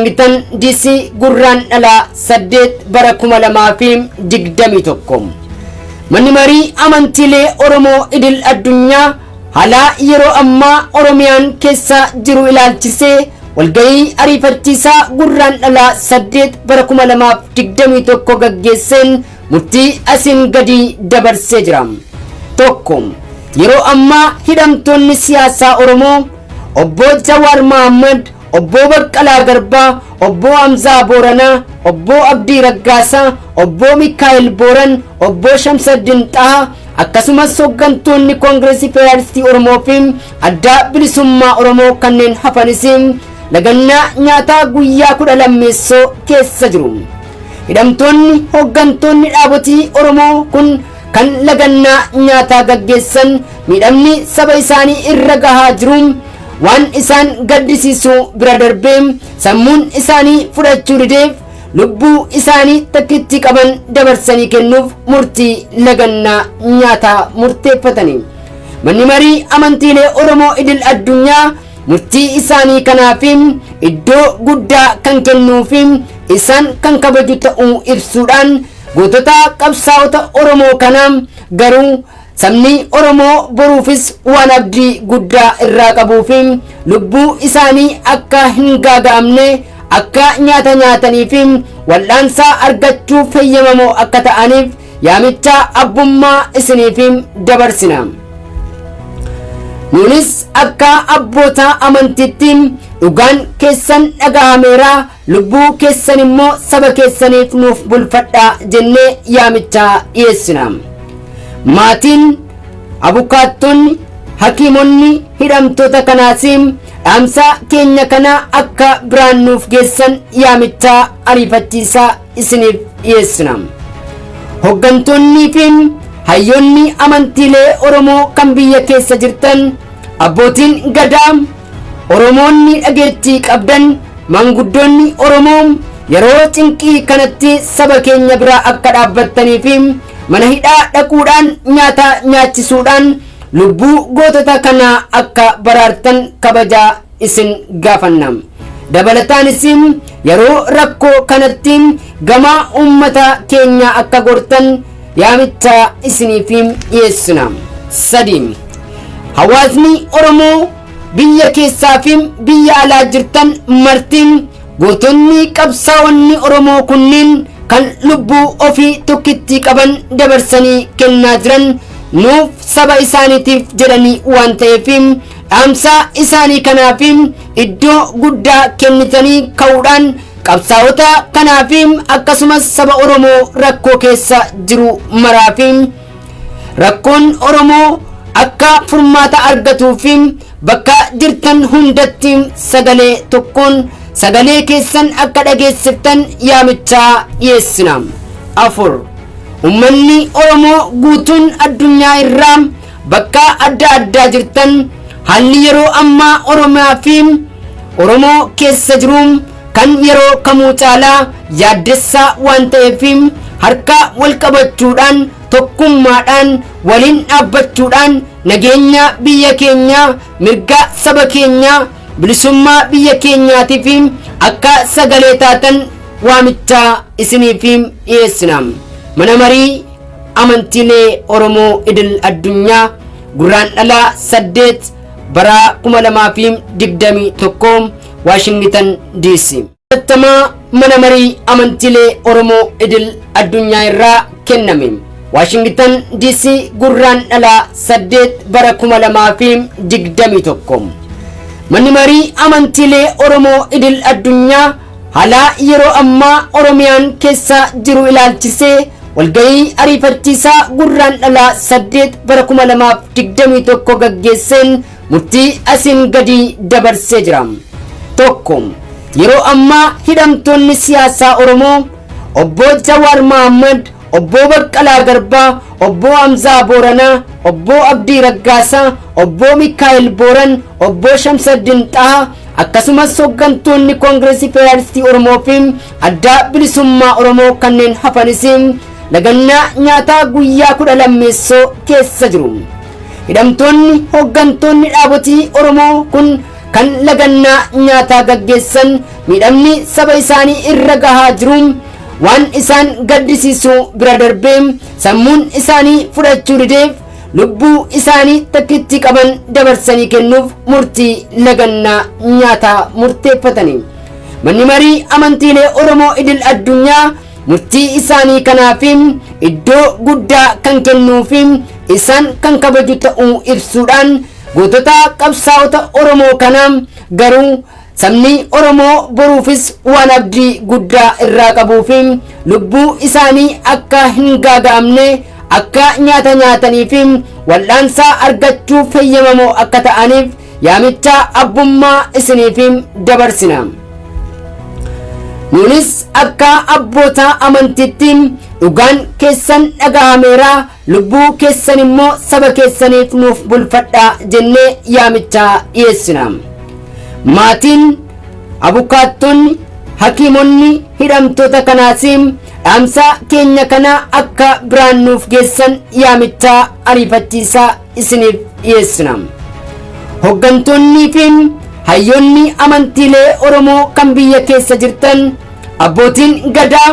Waashingtan DC, Gurraandhala 8, bara 2021. Manni marii amantiilee Oromoo idil addunyaa haala yeroo ammaa Oromiyaan keessa jiru ilaalchisee walgahii ariifachiisaa Gurraandhala 8, bara 2021 gaggeesseen murtii asiin gadi dabarsee jira. 1. Yeroo ammaa hidhamtoonni siyaasaa Oromoo Obbo Jawaar Mahammad, Obbo Baqqalaa Garbaa, Obbo Hamzaa Booranaa, Obbo Abdii Raggaasaa, Obbo Mikaa'el Booran, Obbo Shamsaddin Xaha, akkasumas hooggantoonni Koongireesii Federaalistii Oromoo fi Addaa Bilisummaa Oromoo kanneen hafanis lagannaa nyaataa guyyaa 12ffaa keessa jiru. Hidhamtoonni hooggantoonni dhaabotii Oromoo kun kan lagannaa nyaataa gaggeessan miidhamni saba isaanii irra gahaa jiru waan isaan gaddisiisu bira darbee sammuun isaanii fudhachuu dideef lubbuu isaanii takkitti qaban dabarsanii kennuuf murtii lagannaa nyaataa murteeffatani. Manni marii amantiilee Oromoo idil addunyaa murtii isaanii kanaaf iddoo guddaa kan kennuu fi isaan kan kabaju ta'uu ibsuudhaan, gootota qabsaa'ota Oromoo kanaa garuu sabni Oromoo boruufis waan abdii guddaa irraa qabuu fi lubbuu isaanii akka hin gaaga'amne akka nyaata nyaatanii fi wal'aansaa argachuuf heeyyamamoo akka ta'aniif yaamicha abbummaa isiniif dabarsina. Nuunis akka abboota amantiitti dhugaan keessan dhagahameera, lubbuu keessan immoo saba keessaniif nuuf bulfadhaa jennee yaamicha dhiyeessina. Maatiin, abukaattonni, hakiimonni hidhamtoota kanaas dhaamsa keenya kana akka biraan nuuf geessan yaamicha ariifachiisaa isiniif dhiyeessina. Hooggantoonnii fi hayyoonni amantiilee Oromoo kan biyya keessa jirtan, abbootiin gadaa, Oromoonni dhageettii qabdan, maanguddoonni Oromoo yeroo cinqii kanatti saba keenya biraa akka dhaabbattanii fi mana hidhaa dhaquudhaan nyaata nyaachisuudhaan lubbuu gootota kanaa akka baraartan kabajaa isin gaafanna. Dabalataanis yeroo rakkoo kanatti gama uummata keenya akka gortan yaamicha isiniif dhiyeessina. 3. Hawaasni Oromoo biyya keessaa fi biyya alaa jirtan marti, gootonni qabsaa'onni Oromoo kunneen kan lubbuu ofii tokkitti qaban dabarsanii kennaa jiran nuuf saba isaaniitiif jedhanii waan ta'eef, dhaamsa isaanii kanaaf iddoo guddaa kennitanii ka'uudhaan qabsaa'ota kanaaf akkasumas saba Oromoo rakkoo keessa jiru maraaf rakkoon Oromoo akka furmaata argatuuf bakka jirtan hundatti sagalee tokkoon sagalee keessan akka dhageessiftan yaamichaa dhiyeessina. 4. Uummanni Oromoo guutuun addunyaa irraa bakka adda addaa jirtan, haalli yeroo ammaa Oromiyaa fi Oromoo keessa jiru kan yeroo kamuu caalaa yaaddessaa waan ta'eef, harka wal qabachuudhaan, tokkummaadhaan waliin dhaabbachuudhaan nageenya biyya keenyaa, mirga saba keenyaa, bilisummaa biyya keenyaatiif akka sagalee taatan waamichaa isiniif dhiyeessina. Mana marii amantiilee Oromoo idil addunyaa, Gurraandhala 8, bara 2021, Waashingtan DC. Tattamaa mana marii amantiilee Oromoo idil addunyaa irraa kenname. Waashingtan DC, Gurraandhala 8, bara 2021. Manni marii amantiilee Oromoo idil addunyaa haala yeroo ammaa Oromiyaan keessa jiru ilaalchisee walgahii ariifachiisaa Gurraandhala 8, bara 2021 gaggeesseen murtii asiin gadi dabarsee jira. 1. Yeroo ammaa hidhamtoonni siyaasaa Oromoo Obbo Jawaar Mahammad, Obbo Baqqalaa Garbaa, Obbo Hamzaa Booranaa, Obbo Abdii Raggaasaa, Obbo Mikaa'el Booran, Obbo Shamsaddin Xaha, akkasumas hooggantoonni Koongireesii Federaalistii Oromoo fi Addaa Bilisummaa Oromoo kanneen hafanis lagannaa nyaataa guyyaa 12ffaa keessa jiru. Hidhamtoonni hooggantoonni dhaabotii Oromoo kun kan lagannaa nyaataa gaggeessan miidhamni saba isaanii irra gahaa jiru waan isaan gaddisiisu bira darbee sammuun isaanii fudhachuu dideef lubbuu isaanii takkitti qaban dabarsanii kennuuf murtii lagannaa nyaataa murteeffatanii. Manni marii amantiilee Oromoo idil addunyaa murtii isaanii kanaaf iddoo guddaa kan kennuufi isaan kan kabaju ta'uu ibsuudhaan gootota qabsaa'ota Oromoo kanaa garuu sabni Oromoo boruufis waan abdii guddaa irraa qabuufi lubbuu isaanii akka hin gaaga'amne akka nyaata nyaatanii fi wal'aansaa argachuuf heeyyamamoo akka ta'aniif yaamicha abbummaa isiniif dabarsina. Nuunis akka abboota amantiitti dhugaan keessan dhagahameera, lubbuu keessan immoo saba keessaniif nuuf bulfadhaa jennee yaamicha dhiyeessina. Maatiin, abukaattonni, hakiimonni hidhamtoota kanaas dhaamsa keenya kana akka biraan nuuf geessan yaamicha ariifachiisaa isiniif dhiyeessina. Hoggantoonnii fi hayyoonni amantiilee Oromoo kan biyya keessa jirtan, abbootiin gadaa,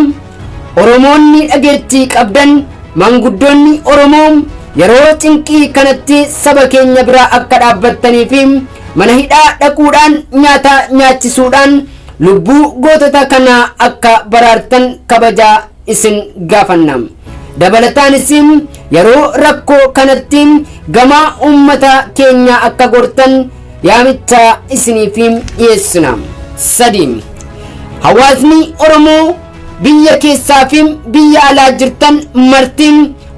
Oromoonni dhageettii qabdan, maanguddoonni Oromoo yeroo cinqii kanatti saba keenya biraa akka dhaabbattanii fi mana hidhaa dhaquudhaan nyaata nyaachisuudhaan lubbuu gootota kanaa akka baraartan kabajaa isin gaafanna. Dabalataanis yeroo rakkoo kanatti gama uummata keenya akka gortan yaamicha isiniif dhiyeessina. 3. Hawaasni Oromoo biyya keessaa fi biyya alaa jirtan marti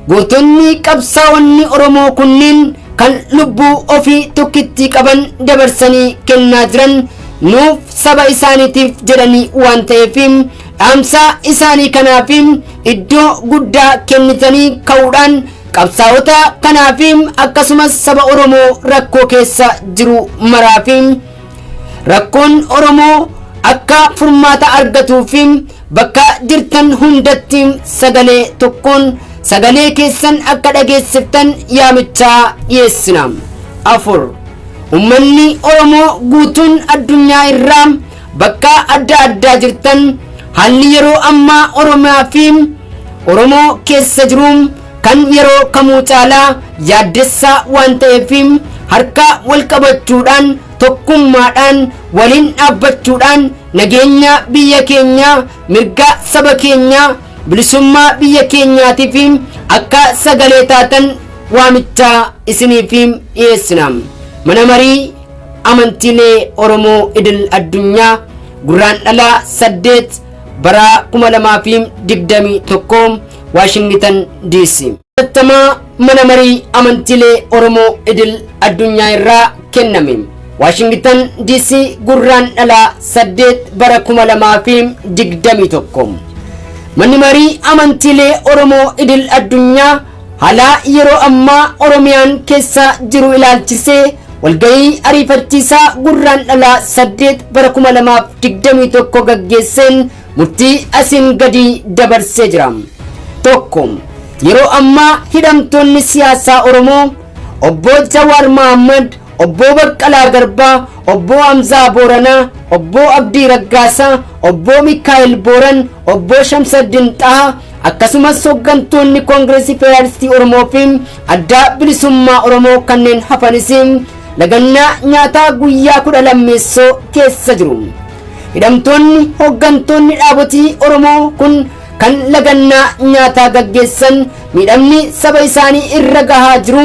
gootonni qabsaa'onni Oromoo kunneen kan lubbuu ofii tokkitti qaban dabarsanii kennaa jiran nuuf saba isaaniitiif jedhanii waan ta'eef dhaamsa isaanii kanaaf iddoo guddaa kennitanii ka'uudhaan qabsaa'ota kanaaf akkasumas saba Oromoo rakkoo keessa jiru maraaf rakkoon Oromoo akka furmaata argatuuf bakka jirtan hundatti sagalee tokkoon sagalee keessan akka dhageessiftan yaamichaa dhiyeessina. 4. Uummanni Oromoo guutuun addunyaa irraa bakka adda addaa jirtan haalli yeroo ammaa Oromiyaa fi Oromoo keessa jiru kan yeroo kamuu caalaa yaaddessaa waan ta'eef harka wal qabachuudhaan tokkummaadhaan waliin dhaabbachuudhaan nageenya biyya keenyaa, mirga saba keenyaa, bilisummaa biyya keenyaatiif akka sagalee taatan waamichaa isiniif dhiyeessina. Mana marii amantiilee Oromoo idil addunyaa gurraan dhalaa 8 bara 2021 Waashingtan DC. Mana marii amantiilee Oromoo idil addunyaa irraa kenname. Waashingtan DC gurraan dhalaa 8 bara 2021. Manni marii amantiilee Oromoo idil addunyaa haala yeroo ammaa Oromiyaan keessa jiru ilaalchisee walgahii ariifachiisaa gurraan dhalaa 8 bara 2021 gaggeesseen murtii asiin gadi dabarsee jira. 1. Yeroo ammaa hidhamtoonni siyaasaa Oromoo obbo Jawaar Mohammad, obbo Baqqalaa Garbaa, obbo Hamzaa Booranaa, obbo Abdii Raggaasaa, obbo Mikaa'el Booran, obbo Shamsaddin Xahaa akkasumas hooggantoonni Koongireesii Federaalistii Oromoo fi adda bilisummaa Oromoo kanneen hafanis lagannaa nyaataa guyyaa 12 keessa jiru. Hidhamtoonni hooggantoonni dhaabotii Oromoo kun kan lagannaa nyaataa gaggeessan miidhamni saba isaanii irra gahaa jiru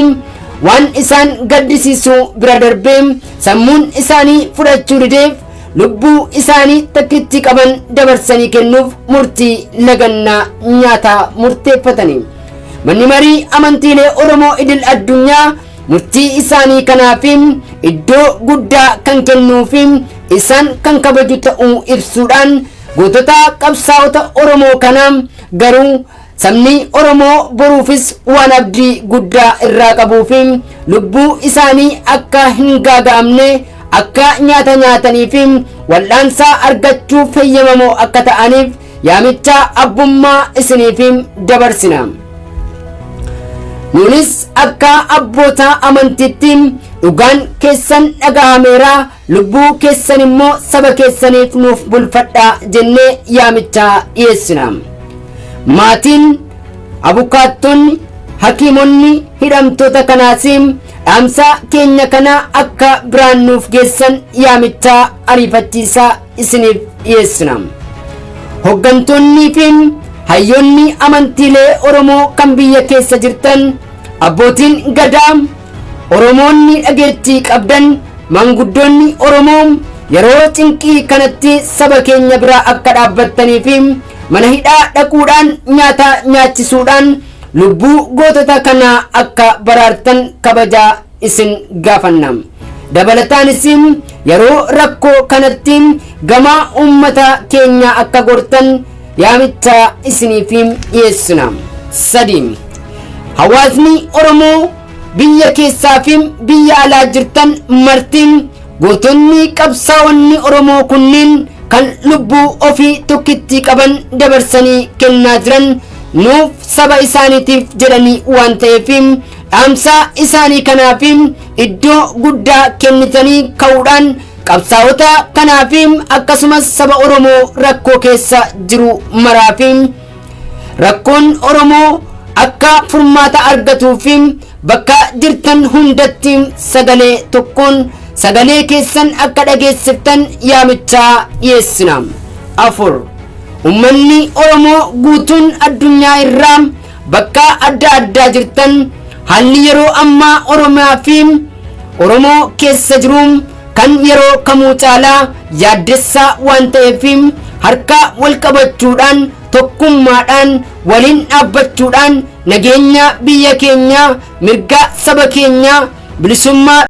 waan isaan gaddisiisu bira darbee sammuun isaanii fudhachuu dideef lubbuu isaanii takkitti qaban dabarsanii kennuuf murtii lagannaa nyaataa murteeffatanii. Manni marii amantiilee Oromoo idil addunyaa murtii isaanii kanaaf iddoo guddaa kan kennuufi isaan kan kabaju ta'uu ibsuudhaan gootota qabsaa'ota Oromoo kanaa garuu sabni Oromoo boruufis waan abdii guddaa irraa qabuufi lubbuu isaanii akka hin gaaga'amne akka nyaata nyaatanii fi wal'aansaa argachuuf heeyyamamoo akka ta'aniif yaamicha abbummaa isiniif dabarsina. Nuunis akka abboota amantiitti dhugaan keessan dhagahameera, lubbuu keessan immoo saba keessaniif nuuf bulfadhaa jennee yaamichaa dhiyeessina. Maatiin, abukaattonni, hakiimonni hidhamtoota kanaas dhaamsa keenya kana akka biraan nuuf geessan yaamichaa ariifachiisaa isiniif dhiyeessina. Hoggantoonnii fi hayyoonni amantiilee Oromoo kan biyya keessa jirtan, abbootiin gadaa, Oromoonni dhageettii qabdan, maanguddoonni Oromoo yeroo cinqii kanatti saba keenya biraa akka dhaabbattanii fi mana hidhaa dhaquudhaan nyaata nyaachisuudhaan lubbuu gootota kanaa akka baraartan kabajaa isin gaafanna. Dabalataanis yeroo rakkoo kanatti gama uummata keenya akka gortan yaamicha isiniif dhiyeessina. 3. Hawaasni Oromoo biyya keessaa fi biyya alaa jirtan marti, gootonni qabsaa'onni Oromoo kunniin kan lubbuu ofii tokkittii qaban dabarsanii kennaa jiran nuuf saba isaaniitiif jedhanii waan ta'eef, dhaamsa isaanii kanaaf iddoo guddaa kennitanii ka'uudhaan qabsaa'ota kanaaf akkasumas saba Oromoo rakkoo keessa jiru maraaf rakkoon Oromoo akka furmaata argatuuf bakka jirtan hundatti sagalee tokkoon sagalee keessan akka dhageessiftan yaamichaa dhiyeessina. 4. Ummanni Oromoo guutuun addunyaa irraa bakka adda addaa jirtan, haalli yeroo ammaa Oromiyaa fi Oromoo keessa jiru kan yeroo kamuu caalaa yaaddessaa waan ta'eef, harka wal qabachuudhaan, tokkummaadhaan waliin dhaabbachuudhaan nageenya biyya keenyaa, mirga saba keenyaa, bilisummaa